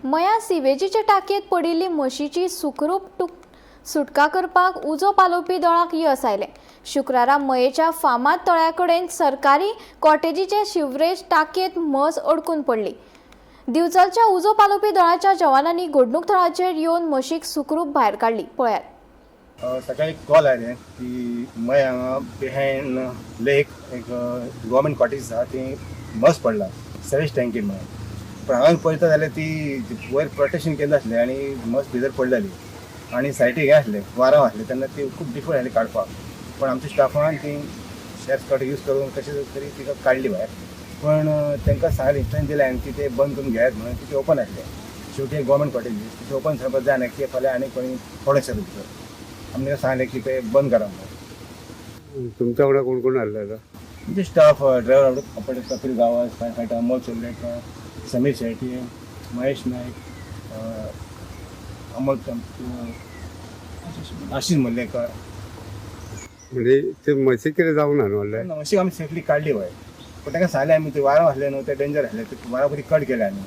मया सिवेजीचे टाकयेंत पडिल्ली म्हशीची सुखरूप सुटका करपाक उजो पालोवपी दळाक यस आयलें. शुक्रारा मयेच्या फामाद तळ्या कडेन सरकारी कॉटेजीचे शिवरेज टाकयेंत म्हस अडकून पडली. दिवचलच्या उजो पालोवपी दळाच्या जवानांनी घडणूक थळाचेर येवन म्हशीक सुखरूप भायर काडली. पळयात. सकाळी कॉल आयले की मय हांगा बिहायंड लेक एक गव्हर्मेंट कॉटेज आसा, ती म्हस पडला सेवेज टँकी म्हणून. पण हांगा पळयता जाल्यार ती वयर प्रोटेक्शन केल्लें आसलें आनी म्हस भितर पडलेली आनी सायडीक हें आसलें, वारांव आसलें, तेन्ना ती खूब डिफिकल्ट आसली काडपाक. पण आमच्या स्टाफान ती शेफ कट यूज करून कशें तरी तिका काडली भायर. पण तांकां सांगलें, इन्स्ट्रक्शन दिलें हांवें की ते बंद करून घेयात म्हणून. तिथे ओपन आसलें. शेवटी गव्हर्मेंट कॉटेज, तिथे ओपन सरपाक जायना की फाल्यां आनी कोणी पडोंक शकता भितर. आमी तांकां सांगलें की ते बंद करा म्हणून. तुमच्या वांगडा कोण कोण आसले आता? म्हणजे स्टाफ, ड्रायव्हर आपण कपिल गांवस, फायर फायटर अमोल चोर्लेकर, समीर शेट्टी, महेश नाईक, अमोल, आशिष मल्लेकर. म्हणजे ते म्हशी कितें जावंक ना न्हू व्हडलें? म्हशीक आमी सेफली काडली वयर, पण तांकां सांगलें आमी, ते वारांव आसले न्हू, ते डेंजर आसले, ते वारां बरी कट केले आमी.